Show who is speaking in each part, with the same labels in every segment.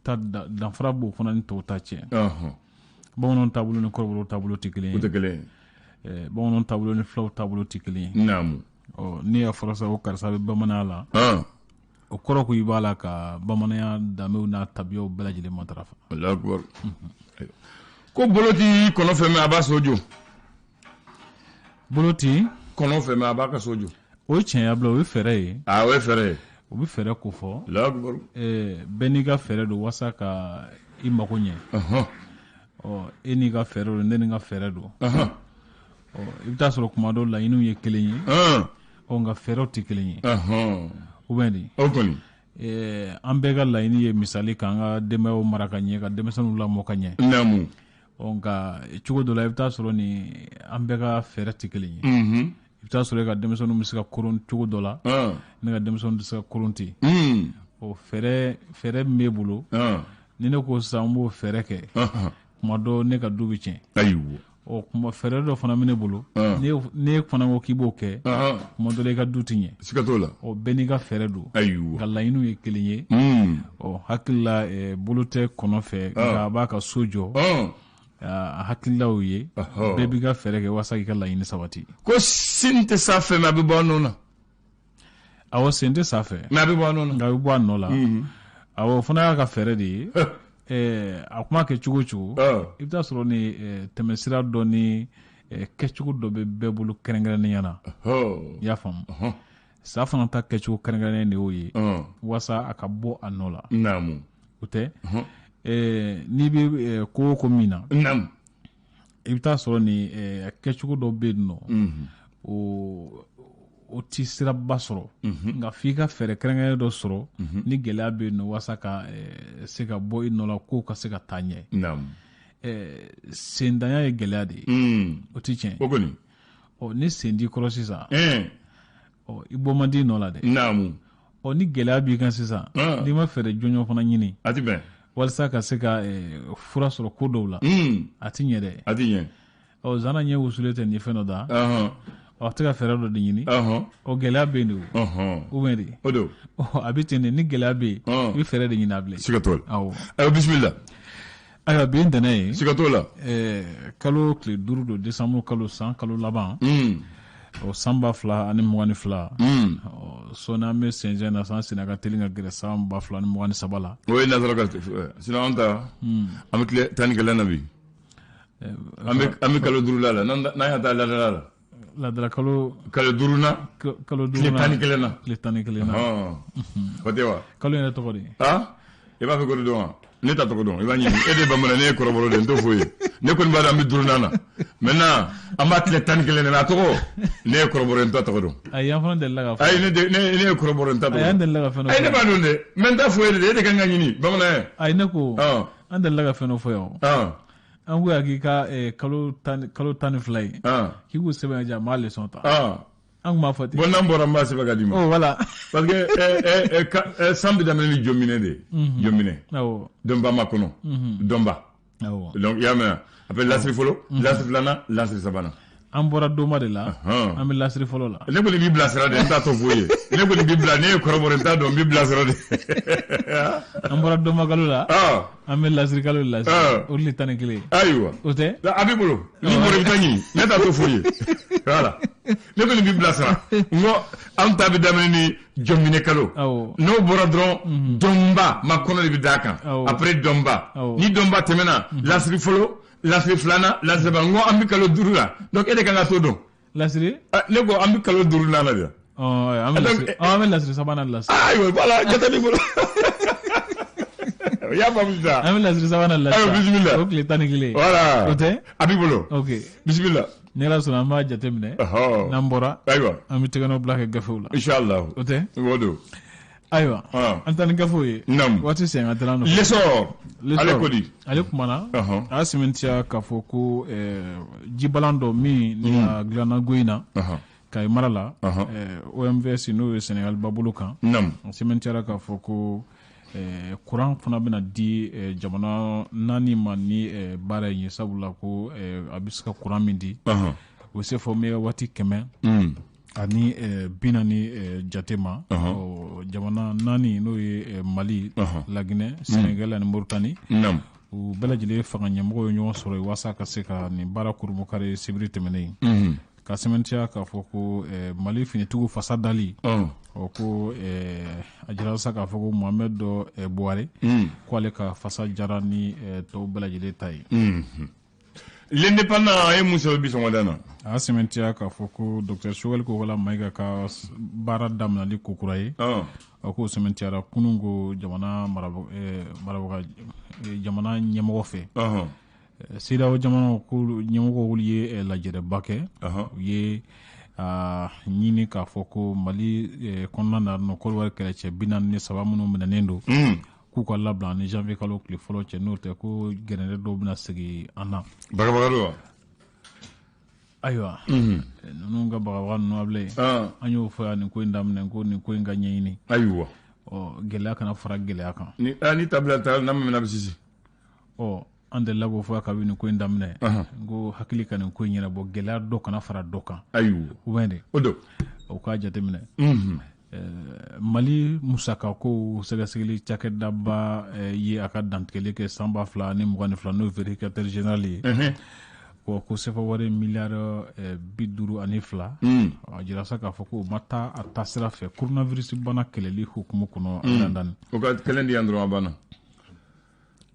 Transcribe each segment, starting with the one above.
Speaker 1: ta danfara b'o fana ni tɔw ta cɛ. Bamananw taabolo ni kɔrɔbɔrɔw taabolo tɛ kelen ye.
Speaker 2: O tɛ kelen
Speaker 1: ye. Bamananw taabolo ni fulaw taabolo tɛ kelen ye.
Speaker 2: Naamu.
Speaker 1: Ɔ, n'i y'a fɔra sa ko karisa bɛ bamananya la, o kɔrɔ ko i b'a la ka bamananya danbew n'a tabiyaw bɛɛ lajɛlen matarafa.
Speaker 2: Alahu akibaru. Ko bolo ti kɔnɔ fɛ, mais a b'a so jɔ.
Speaker 1: Bolo ti
Speaker 2: kɔnɔ fɛ, mais a b'a ka so jɔ.
Speaker 1: O ye tiɲɛ ye Abulayi, o ye fɛɛrɛ ye.
Speaker 2: Aa, o ye fɛɛrɛ ye.
Speaker 1: O bɛ fɛɛrɛ ko fɔ.
Speaker 2: Alahu akibaru.
Speaker 1: Bɛɛ n'i ka fɛɛrɛ don walasa ka i mago ɲɛ. Ɔ, e n'i ka fɛɛrɛ don, ne ni n ka fɛɛrɛ don. Ɔ, i bɛ taa sɔrɔ kuma dɔw laɲiniw ye kelen ye. Ɔ, nka fɛɛrɛw tɛ kelen ye. Ou bien di?
Speaker 2: O kɔni.
Speaker 1: An bɛɛ ka laɲini ye misali k'an ka denbayaw mara ka ɲɛ, ka denmisɛnninw lamɔ ka ɲɛ.
Speaker 2: Naamu.
Speaker 1: Ɔ, nka cogo dɔ la, i bɛ taa sɔrɔ ni an bɛɛ ka fɛɛrɛ tɛ kelen ye. I bɛ taa sɔrɔ e ka denmisɛnninw bɛ se ka koron cogo dɔ la, ne ka denmisɛnninw tɛ se ka koron ten. O fɛɛrɛ min b'e bolo, ni ne ko sisan n b'o fɛɛrɛ kɛ, kuma dɔ ne ka du bɛ tiɲɛ.
Speaker 2: Ayiwa.
Speaker 1: Ɔ, kuma fɛɛrɛ dɔ fana bɛ ne bolo, ne fana ko k'i b'o kɛ, kuma dɔ la i ka du tɛ ɲɛ.
Speaker 2: Siga t'o la.
Speaker 1: Ɔ, bɛɛ n'i ka fɛɛrɛ don.
Speaker 2: Ayiwa.
Speaker 1: Nka laɲiniw ye kelen ye. Ɔ, hakili la, bolo tɛ kɔnɔ fɛ, nka a b'a ka so jɔ. A hakililaw ye, bɛɛ b'i ka fɛɛrɛ kɛ walasa k'i ka laɲini sabati.
Speaker 2: Ko sen tɛ sa fɛ, mais a bɛ bɔ a nɔ na.
Speaker 1: Awɔ, sen tɛ sa fɛ.
Speaker 2: Mais a bɛ bɔ a nɔ na.
Speaker 1: Nka a bɛ bɔ a nɔ la. Awɔ, o fana y'a ka fɛɛrɛ de ye. A kuma kɛ cogo o cogo, i bɛ taa sɔrɔ ni tɛmɛsira dɔ ni kɛcogo dɔ bɛ bɛɛ bolo kɛrɛnkɛrɛnnenya na. I y'a faamu? Sa fana ta kɛcogo kɛrɛnkɛrɛnnen de y'o ye, walasa a ka bɔ a nɔ la.
Speaker 2: Naamu.
Speaker 1: O tɛ? N'i bɛ ko o ko min na,
Speaker 2: Naamu.
Speaker 1: i bɛ taa sɔrɔ ni kɛcogo dɔ bɛ yen nɔ, o ti siraba sɔrɔ, nka f'i ka fɛɛrɛ kɛrɛnkɛrɛnnen dɔ sɔrɔ ni gɛlɛya bɛ yen nɔ, walasa ka se ka bɔ i nɔ la, kow ka se ka taa ɲɛ.
Speaker 2: Naamu.
Speaker 1: Sendanya ye gɛlɛya de ye. O ti tiɲɛ.
Speaker 2: O kɔni.
Speaker 1: Ɔ, ni sen t'i kɔrɔ sisan, ɔ, i bɔ man di i nɔ la dɛ.
Speaker 2: Naamu.
Speaker 1: Ɔ, ni gɛlɛya b'i kan sisan, n'i ma fɛɛrɛ jɔnjɔn fana ɲini,
Speaker 2: a ti bɛn.
Speaker 1: Walasa ka se ka fura sɔrɔ ko dɔw la, a ti ɲɛ dɛ.
Speaker 2: A ti ɲɛ.
Speaker 1: Ɔ, zana ɲɛ wusulen tɛ nin fɛn dɔ da. Ɔ, a tɛ ka fɛɛrɛ dɔ de ɲini. Ɔ, gɛlɛya bɛ yen de o. Ou bien de?
Speaker 2: O don.
Speaker 1: Ɔ, a bɛ ten de, ni gɛlɛya bɛ yen, i bɛ fɛɛrɛ de ɲini a bilen.
Speaker 2: Siga t'o la.
Speaker 1: Awɔ.
Speaker 2: Ayiwa, bisimila.
Speaker 1: Ayiwa, bi ye ntɛnɛn ye.
Speaker 2: Siga t'o la.
Speaker 1: Kalo tile 5 don, décembre kalo, san kalo laban. Ɔ, san 2022. Ɔ, sɔɔni an bɛ sɛnsɛn na, san senna ka teli ka gɛrɛ san 2023 la.
Speaker 2: O ye nazara ka, sinon an ta, an bɛ tile 11 na bi. An bɛ kalo 5 la, n'an y'a taa ladala la.
Speaker 1: Ladala kalo
Speaker 2: Kalo 5 na.
Speaker 1: Kalo 5
Speaker 2: Tile
Speaker 1: na.
Speaker 2: 11 na.
Speaker 1: Tile 11 na.
Speaker 2: O tɛ wa?
Speaker 1: Kalo yɛrɛ tɔgɔ de?
Speaker 2: I b'a fɛ k'o de dɔn wa? Ne t'a tɔgɔ dɔn, i b'a ɲini. E de ye bamanan, ne ye kɔrɔbɔrɔ de ye, n t'o f'o ye. Ne kɔni b'a dɔn an bɛ duurunan na. Maintenant, an b'a tile 11 na, a tɔgɔ, ne ye kɔrɔbɔrɔ ye, n t'a tɔgɔ dɔn.
Speaker 1: Ayi, an fana delila ka fɔ.
Speaker 2: Ayi, ne ye kɔrɔbɔrɔ ye, n t'a tɔgɔ
Speaker 1: Ayi, an
Speaker 2: dɔn.
Speaker 1: delila ka fɛn dɔ
Speaker 2: Ayi, ne
Speaker 1: fɔ.
Speaker 2: b'a dɔn dɛ, mais n t'a fɔ e de, e de kan ka ɲini, bamanan ye.
Speaker 1: Ayi, ne ko, an delila ka fɛn dɔ fɔ yan o. An ko yan k'i ka kalo 12 ye. K'i k'u sɛbɛn ka di yan, n b'a leçon ta. An tun b'a fɔ ten.
Speaker 2: Bon, n'an bɔra, n b'a sɛbɛn ka d'i ma.
Speaker 1: Oh, voilà.
Speaker 2: Parce que san bɛ daminɛ ni jɔminɛ de ye. Jɔminɛ. Dɔnba ma kɔnɔ. Dɔnba. Donc, i y'a mɛn wa? Après, lasiri fɔlɔ, lasiri filanan, lasiri sabanan.
Speaker 1: An bɔra donba de la, an bɛ lasiri fɔlɔ la.
Speaker 2: Ne kɔni b'i bilasira de, n t'a tɔ f'u ye. Ne kɔni b'i bila, ne ye kɔrɔbɔrɔ, n t'a dɔn, n b'i bilasira de.
Speaker 1: An bɔra donba kalo la, an bɛ lasiri kalo de la sisan, o tile 11.
Speaker 2: Ayiwa.
Speaker 1: O tɛ?
Speaker 2: A b'i bolo, n'i bɔra i bɛ taa ɲini, ne t'a tɔ f'u ye. Voilà. Ne kɔni b'i bilasira. N ko an ta bɛ daminɛ ni jɔnminɛ kalo. N'o bɔra dɔrɔn, dɔnba ma kɔnɔ de bɛ d'a kan. Après dɔnba. Ni dɔnba tɛmɛna, lasiri fɔlɔ, lasiri filanan, lasiri sabanan, n ko an bɛ kalo 5 la. Donc e de kan ka t'o dɔn.
Speaker 1: Lasiri?
Speaker 2: Ne ko an bɛ kalo 5 la de.
Speaker 1: Ɔ, an bɛ lasiri sabanan de la sisan.
Speaker 2: Ayiwa, voilà, jate b'i bolo. I y'a faamu sisan.
Speaker 1: An bɛ lasiri sabanan de la sisan.
Speaker 2: Ayiwa, bisimila.
Speaker 1: O tile 11.
Speaker 2: Voilà.
Speaker 1: O tɛ?
Speaker 2: A b'i bolo.
Speaker 1: Ok.
Speaker 2: Bisimila.
Speaker 1: Ni Ala sɔnna, an b'a jateminɛ. N'an bɔra.
Speaker 2: Ayiwa.
Speaker 1: An bɛ tɛgɛnɔ bila kɛ gafew la.
Speaker 2: Inchallah.
Speaker 1: O tɛ?
Speaker 2: O don.
Speaker 1: Ayiwa. An taa ni gafew ye.
Speaker 2: Naamu.
Speaker 1: Waati sen ka teli an nɔfɛ.
Speaker 2: L'essor.
Speaker 1: L'essor.
Speaker 2: Ale ko di?
Speaker 1: Ale kumana. A y'a sɛmɛntiya k'a fɔ ko jibalan dɔ min ni a dilanna Goyina. Kayi mara la. OMVS n'o ye Senegal babolo kan.
Speaker 2: Naamu.
Speaker 1: A sɛmɛntiyara k'a fɔ ko kuran fana bɛna di jamana 4 ma ni baara in ye, sabula ko a bɛ se ka kuran min di, o bɛ se fɔ mégawati 100. Ani 40 jate ma, jamana 4, n'o ye Mali, Laginɛ, Sénégal ani Mauritanie, u bɛɛ lajɛlen fanga ɲɛmɔgɔ ye ɲɔgɔn sɔrɔ walasa ka se ka nin baara kurumukari sibiri tɛmɛnen in, ka sɛmɛntiya k'a fɔ ko Mali finitigiw fasa dali. Ɔ, ko a jira sa k'a fɔ ko Mohamed Buhari, ko ale ka fasa jara ni tɔw bɛɛ lajɛlen ta ye.
Speaker 2: L'Indépendant a ye mun sɛbɛn bi sɔgɔmada na?
Speaker 1: A y'a sɛmɛntiya k'a fɔ ko docteur Choguel Kokalla Maïga ka baara daminɛli kokura ye. A k'o sɛmɛntiyara kunun ko jamana marabaga, jamana ɲɛmɔgɔ fɛ. CEDEAO jamanaw ko ɲɛmɔgɔw ye lajɛrɛba kɛ. U ye a ɲini k'a fɔ ko Mali kɔnɔna na nɔ, Côte d'Ivoire kɛlɛcɛ 43 minnu minɛnen don, k'u ka labila ni janvier kalo tile fɔlɔ cɛ. N'o tɛ, ko gɛrɛndɛ dɔw bɛna segin an na.
Speaker 2: Bagabaga don wa?
Speaker 1: Ayiwa, ninnu ka bagabaga ninnu, a bilen, an y'o fɔ yan nin ko in daminɛ, ko nin ko in ka ɲɛɲini. Ɔ, gɛlɛya kana fara gɛlɛya kan.
Speaker 2: Ni ni tabila ta n'a ma bɛ sisi.
Speaker 1: Ɔ, an delila k'o fɔ kabi nin ko in daminɛ, n ko hakili ka nin ko in ɲɛnabɔ, gɛlɛya dɔ kana fara dɔ kan. Ou bien de.
Speaker 2: O don.
Speaker 1: O k'a jateminɛ. Mali musakako sɛgɛsɛgɛli cakɛdaba ye a ka dantigɛli kɛ san 2022, n'o vérificateur général ye, ko sefa wari miliyari 52, a jira sa k'a fɔ ko o ma taa a taasira fɛ coronavirus bana kɛlɛli hukumu kɔnɔ. A
Speaker 2: O ka kelen di yan dɔrɔn, a banna.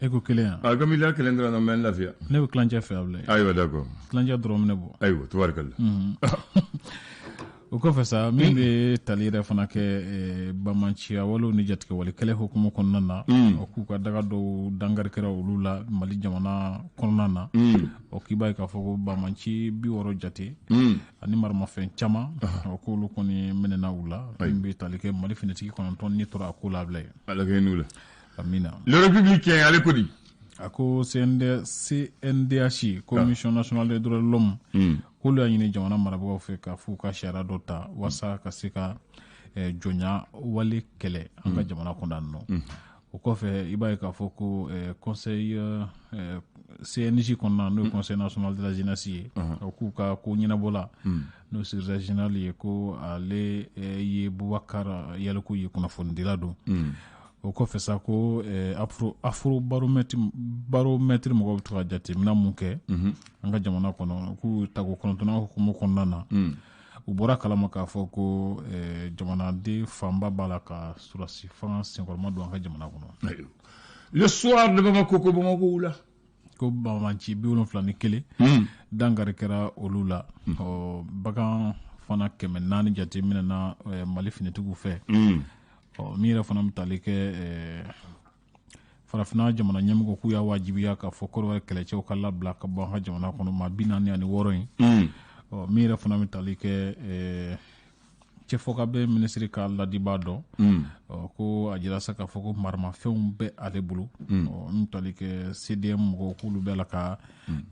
Speaker 1: E ko kelen yan?
Speaker 2: A ka miliyari kelen dɔrɔn na, n bɛ n lafiya.
Speaker 1: Ne bɛ kilancɛ fɛ, a bilen.
Speaker 2: Ayiwa, d'accord.
Speaker 1: Kilancɛ dɔrɔn bɛ ne bɔ.
Speaker 2: Ayiwa, tubarikalla.
Speaker 1: O kɔfɛ sa, min bɛ tali yɛrɛ fana kɛ bamanciya walew ni jatigɛwale kɛlɛ hukumu kɔnɔna na, o k'u ka daga dɔw dankari kɛra olu la Mali jamana kɔnɔna na. O k'i b'a ye k'a fɔ ko bamanci 60 jate ani maramafɛn caman, o k'olu kɔni minɛna u la. Min bɛ tali kɛ Mali finitigi 9 ni tora a ko labila ye.
Speaker 2: Ala ka hinɛ u la.
Speaker 1: Amina.
Speaker 2: Le Républicain, ale ko di?
Speaker 1: A ko CND, CNDH, Commission nationale des droits de l'homme, k'olu y'a ɲini jamana marabagaw fɛ ka f'u ka sariya dɔ ta walasa ka se ka jɔnya wale kɛlɛ an ka jamana kɔnɔ nɔ. O kɔfɛ, i b'a ye k'a fɔ ko conseil CNJ kɔnɔna, n'o ye Conseil national de la jeunesse ye, o k'u ka ko ɲɛnabɔla, n'o secrétaire général ye, ko ale ye Boubacar Yaliku ye, kunnafonidila don. O kɔfɛ sa, ko afro baromètre mɔgɔw bɛ to ka jateminɛ mun kɛ an ka jamana kɔnɔ, k'u tako 9nan hukumu kɔnɔna na, u bɔra kalama k'a fɔ ko jamanaden fanba b'a la ka surasi fanga senkɔrɔma don an ka jamana kɔnɔ.
Speaker 2: Le Soir de Bamako ko Bamako wula.
Speaker 1: Ko bamanci 71 dankari kɛra olu la. Ɔ, bagan fana 400 jate minɛna Mali finitigiw fɛ. Ɔ, min yɛrɛ fana bɛ tali kɛ farafinna jamana ɲɛmɔgɔ, k'u y'a wajibiya k'a fɔ Kɔrɔwari kɛlɛcɛw ka labila ka bɔ an ka jamana kɔnɔ, maa 46 in. Ɔ, min yɛrɛ fana bɛ tali kɛ cɛfɔkabɛn minisiri ka ladibaa dɔ, ɔ, ko a jira sa k'a fɔ ko maramafɛnw bɛ ale bolo. Ɔ, min tali kɛ CDM mɔgɔw, k'olu bɛ la ka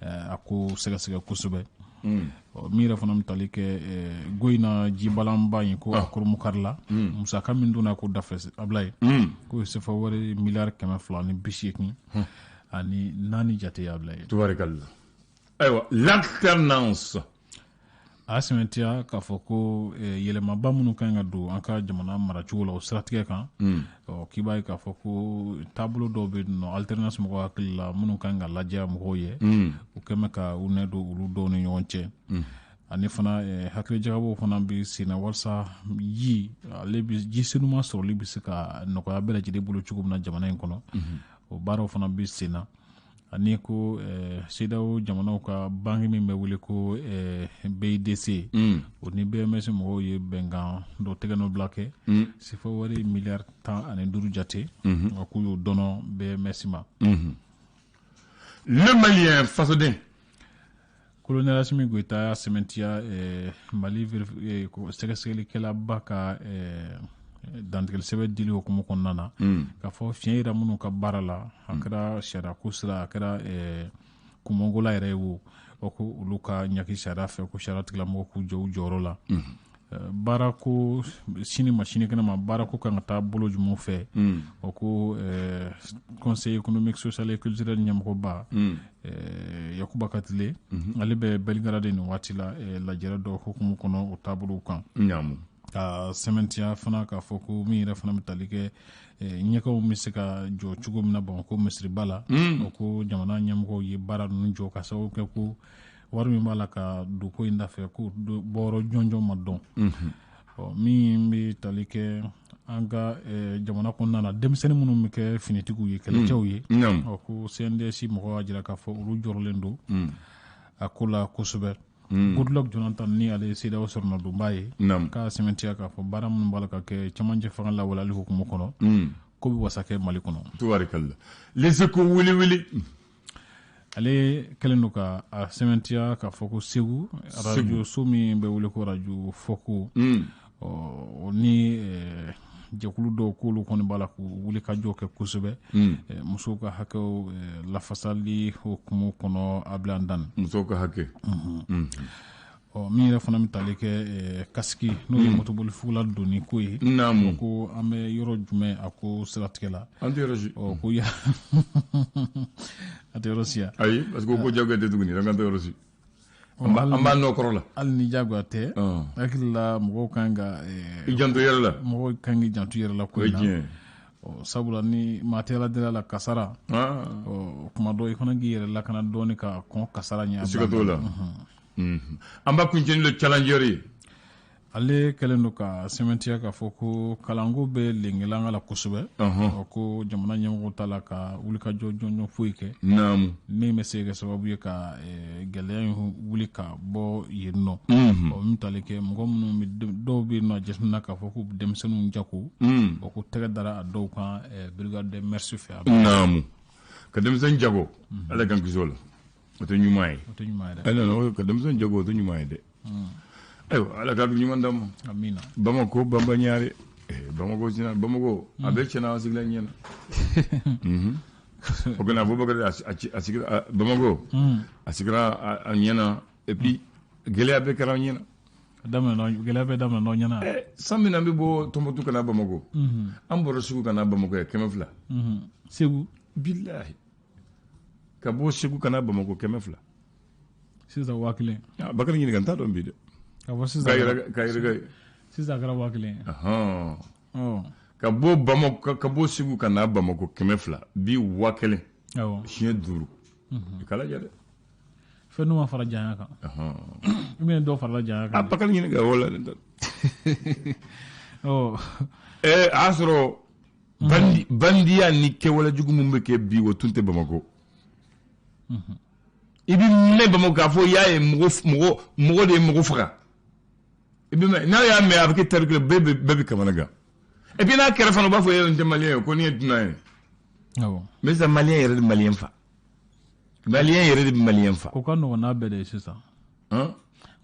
Speaker 1: a ko sɛgɛsɛgɛ kosɛbɛ. Ɔ, min yɛrɛ fana bɛ tali kɛ Goyina jibalanba in, ko a kurumukari la, musaka min donna ko dafɛ, Abulaye, k'o ye sefa wari miliyari 284 jate ye, Abulaye.
Speaker 2: Tubarikalla. Ayiwa, L'Alternance.
Speaker 1: A sɛmɛntiya k'a fɔ ko yɛlɛmaba minnu kan ka don an ka jamana maracogo la, o siratigɛ kan, ɔ, k'i b'a ye k'a fɔ ko taabolo dɔw bɛ yen nɔ, alternance mɔgɔw hakili la, minnu kan ka lajɛya mɔgɔw ye, u kɛn bɛ ka u nɛ don olu dɔw ni ɲɔgɔn cɛ. Ani fana, hakilijagabɔw fana bɛ sen na walasa ji ale bi ji senuma sɔrɔli bɛ se ka nɔgɔya bɛɛ lajɛlen bolo cogo min na jamana in kɔnɔ, o baaraw fana bɛ sen na. Ani ko CEDEAO jamanaw ka banque min bɛ wele ko BIDC, o ni BMS mɔgɔw ye bɛnkan dɔ tɛgɛ bila kɛ, sefa wari miliyari 15 jate, k'u y'o dɔnɔ BMS ma.
Speaker 2: Le Malien, fasoden.
Speaker 1: Colonel Assimi Goïta y'a sɛmɛntiya Mali sɛgɛsɛgɛlikɛlaba ka dantigɛli sɛbɛn dili hukumu kɔnɔna na, k'a fɔ fiɲɛ yira minnu ka baara la, a kɛra sariya ko sira, a kɛra kunmɔnkola yɛrɛ ye, o ko olu ka ɲaki sariya fɛ, ko sariya tigilamɔgɔw k'u jɔ u jɔyɔrɔ la. Baara ko sini ma sinikɛnɛ ma, baara ko kan ka taa bolo jumɛn fɛ? O ko Conseil économique, social et culturel ɲɛmɔgɔba Yakuba Katile, ale bɛ Belgrade nin waati la, lajɛrɛ dɔ hukumu kɔnɔ o taabolow kan. Ka sɛmɛntiya fana k'a fɔ ko min yɛrɛ fana bɛ tali kɛ ɲɛgɛnw bɛ se ka jɔ cogo min na Bamakɔ misiriba la, o ko jamana ɲɛmɔgɔw ye baara ninnu jɔ ka sababu kɛ ko wari min b'a la ka don ko in dafɛ, ko bɔyɔrɔ jɔnjɔn ma dɔn. Ɔ, min bɛ tali kɛ an ka jamana kɔnɔna na, denmisɛnnin minnu bɛ kɛ finitigiw ye, kɛlɛcɛw ye, ɔ, ko CNDS mɔgɔw y'a jira k'a fɔ olu jɔrɔlen don a ko la kosɛbɛ. Goodluck Jonathan, ni ale ye CEDEAO sɔrɔnadonba ye, k'a sɛmɛntiya k'a fɔ baara minnu b'a la ka kɛ cɛmancɛ fanga lawaleyali hukumu kɔnɔ, ko bɛ wasa kɛ Mali kɔnɔ.
Speaker 2: Tubarikalla. Les Échos, wuli wuli.
Speaker 1: Ale kɛlen don ka a sɛmɛntiya k'a fɔ ko Segu radio so min bɛ wele ko radio Fɔko, ɔ, o ni jɛkulu dɔw k'olu kɔni b'a la k'u wuli ka jɔ kɛ kosɛbɛ musow ka hakɛw lafasali hukumu kɔnɔ Abilandan.
Speaker 2: Musow ka hakɛ.
Speaker 1: Ɔ, min yɛrɛ fana bɛ tali kɛ casque, n'o ye motoboli fugula donni ko ye, ko an bɛ yɔrɔ jumɛn a ko siratigɛ la?
Speaker 2: An tɛ yɔrɔ si.
Speaker 1: Ɔ, ko ya a tɛ yɔrɔ si yan.
Speaker 2: Ayi, parce que ko jagoya tɛ tuguni, an tɛ yɔrɔ si. An b'a nɔ kɔrɔ la.
Speaker 1: Hali ni jagoya tɛ, hakili la mɔgɔw kan ka
Speaker 2: i janto yɛrɛ la.
Speaker 1: Mɔgɔw kan k'i janto yɛrɛ la ko in na.
Speaker 2: O ye tiɲɛ ye.
Speaker 1: Ɔ, sabula ni maa tɛ ala deli la kasara, ɔ, kuma dɔ i fana k'i yɛrɛ lakana dɔɔni ka kɔn kasara ɲɛ.
Speaker 2: Siga t'o la. An b'a kuncɛ ni le Challenger ye.
Speaker 1: Ale kɛlen don ka sɛmɛntiya k'a fɔ ko kalanko bɛ lengelanga la kosɛbɛ. Ɔ, ko jamana ɲɛmɔgɔw t'a la ka wulikajɔ jɔnjɔn foyi kɛ min bɛ se ka kɛ sababu ye ka gɛlɛya in wuli ka bɔ yen nɔ. Ɔ, min tali kɛ mɔgɔ minnu bɛ, dɔw bɛ yen nɔ, a jateminɛ k'a fɔ k'u bɛ denmisɛnninw jago, o ko tɛgɛ dara a dɔw kan brigade des mœurs fɛ.
Speaker 2: Ka denmisɛnnin jago, Ala k'an kisi o la. O tɛ ɲuman ye.
Speaker 1: O tɛ ɲuman ye dɛ.
Speaker 2: Ayi, non, ka denmisɛnnin jago, o tɛ ɲuman ye dɛ. Ayiwa, Ala ka ɲuman d'an ma.
Speaker 1: Amina.
Speaker 2: Bamako Bamba Ɲare, Bamako tiɲɛna, Bamako a bɛɛ tiɲɛna, an sigilen ɲɛna. O kɛlen Abubakar a sigira Bamako, a sigira a ɲɛna, et puis gɛlɛya bɛɛ kɛra an ɲɛna.
Speaker 1: Daminɛ, gɛlɛya bɛɛ daminɛ n'aw ɲɛna.
Speaker 2: San min an bɛ bɔ Tɔnbukutu ka na Bamako, an bɔra Segu ka na Bamako yan 200.
Speaker 1: Segu.
Speaker 2: Bilahi. Ka bɔ Segu ka na Bamako 200.
Speaker 1: Sisan 1000.
Speaker 2: Bakari ɲininka, n t'a dɔn bi dɛ.
Speaker 1: Ka bɔ sisan.
Speaker 2: Ka yɛrɛ.
Speaker 1: Sisan a kɛra 1000 ye.
Speaker 2: Ka bɔ Bamako, ka bɔ Segu ka na Bamako 200, bi 1000. Siɲɛ 5. I k'a lajɛ dɛ.
Speaker 1: Fɛn dun ma fara janya kan. Ou bien dɔ farala janya kan.
Speaker 2: A Bakari ɲininka o la.
Speaker 1: Ɔ.
Speaker 2: A y'a sɔrɔ bandiya ni kɛwale jugu min bɛ kɛ bi, o tun tɛ Bamako. I bɛ mɛn Bamako k'a fɔ i y'a ye mɔgɔ de ye mɔgɔ faga. I bɛ mɛn, n'a y'a mɛn, a bɛ kɛ tariku ye, bɛɛ bɛ kamana gan. Et puis n'a kɛra fana, u b'a fɔ e nin tɛ malien ye, ko nin ye dunan ye. Mais sisan malien yɛrɛ de bɛ malien fa. Malien yɛrɛ de bɛ malien fa.
Speaker 1: O ka nɔgɔn n'a bɛɛ de ye sisan. N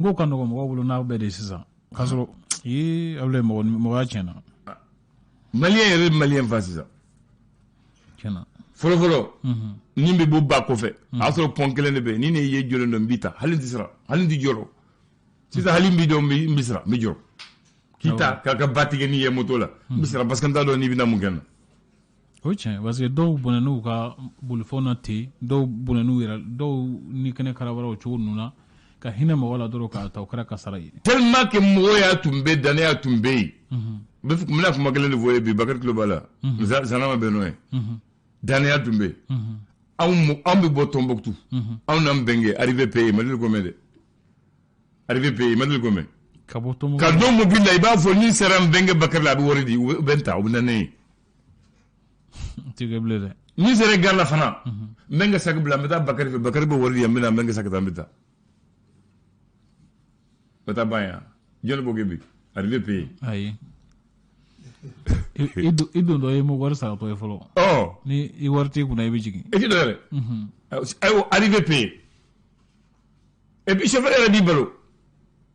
Speaker 1: k'o ka nɔgɔn mɔgɔw bolo n'a bɛɛ de ye sisan. K'a sɔrɔ ee Abulayi, mɔgɔya tiɲɛna.
Speaker 2: Malien yɛrɛ de bɛ malien fa sisan.
Speaker 1: Tiɲɛna.
Speaker 2: Fɔlɔ fɔlɔ, ni bɛ bɔ ba kɔfɛ, a y'a sɔrɔ pɔn kelen de bɛ yen, ni ne ye jɔlen dɔn n b'i ta, hali n tɛ siran, hali n tɛ jɔrɔ. Sisan hali n b'i dɔn, n bɛ siran, n bɛ jɔrɔ. K'i ta k'a ka ba tigɛ n'i ye moto la, n bɛ siran parce que n t'a dɔn n'i bɛna mun kɛ n na.
Speaker 1: O ye tiɲɛ, parce que dɔw bɔnɛ n'u ka bolifɛnw na ten, dɔw bɔnɛ n'u yɛrɛ, dɔw ni kɛnɛ karabara o cogo ninnu na, ka hinɛ mɔgɔ la dɔrɔn k'a ta, o kɛra kasara ye.
Speaker 2: Tellement que mɔgɔya tun bɛ, danaya tun bɛ yen. N bɛna kuma kelen de fɔ ye bi, Bakari tulo b'a la. Zanama bɛ n'o ye. Danaya tun bɛ yen. Anw bɛ bɔ Tɔnbukutu. Anw n'an bɛnkɛ arrivée payée, Mali ko mɛn dɛ. Arrivée payée, Mali ko mɛn.
Speaker 1: Ka bɔ Tɔnbukutu.
Speaker 2: Ka don mobili la, i b'a fɔ ni sera n bɛnkɛ Bakari la, a bɛ wari di, u bɛ n ta, u bɛ na ne ye.
Speaker 1: Tɛ kɛ bilen dɛ.
Speaker 2: Ni sera gare la fana, n bɛ n ka sac bila, n bɛ taa Bakari fɛ, Bakari bɛ wari di yan, n bɛ na, n bɛ n ka sac ta, n bɛ taa. N bɛ taa ban yan. Jɔn b'o kɛ bi? Arrivée payée.
Speaker 1: Ayi. I don dɔ ye wari saratɔ ye fɔlɔ. Ni i wari t'i kunna, i bɛ jigin.
Speaker 2: I tɛ dɔ yɛrɛ. Ayiwa, arrivée payée. Et puis chauffeur yɛrɛ b'i balo.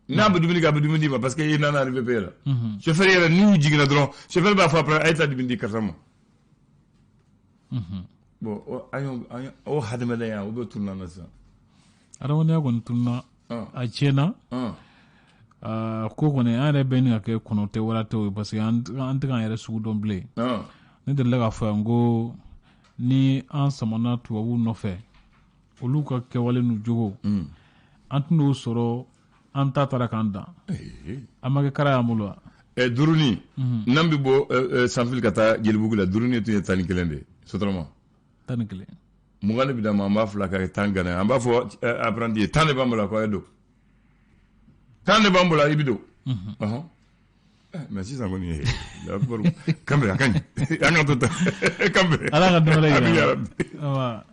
Speaker 2: N'a bɛ dumuni kɛ, a bɛ dumuni d'i ma parce que i nana arrivée payée la. Chauffeur yɛrɛ, n'u jiginna dɔrɔn, chauffeur b'a fɔ après a ye taa dumuni di karisa ma. Bon, an y'o o hadamadenya, o bɛ tunun na sisan.
Speaker 1: Adamadenya kɔni tununna, a tiɲɛna. Ko kɔni an yɛrɛ bɛ nin ka kɛ kɔnɔ tɛ wara tɛ o ye, parce que an tɛ k'an yɛrɛ sugu dɔn bilen. Ne delila k'a fɔ yan ko ni an samana tubabuw nɔfɛ Olu ka kɛwale n'u jogo, an tɛn'o sɔrɔ. An ta taara k'an dan, a ma kɛ kara y'an bolo wa?
Speaker 2: Duruni n'an bɛ bɔ Sanfili ka taa Jelibugu la, duruni tun ye 11 de ye, Sotarama.
Speaker 1: 11.
Speaker 2: 20 de bɛ d'an ma, an b'a fila ka 10 gana. An b'a fɔ apprenti ye, 10 de b'an bolo, a ko a ye don, 10 de b'an bolo, i bɛ don. Ɔhɔn, mais sisan kɔni ye kanbɛ, a ka ɲi, an ka to tan kanbɛ.
Speaker 1: Ala ka dɔ wɛrɛ yira.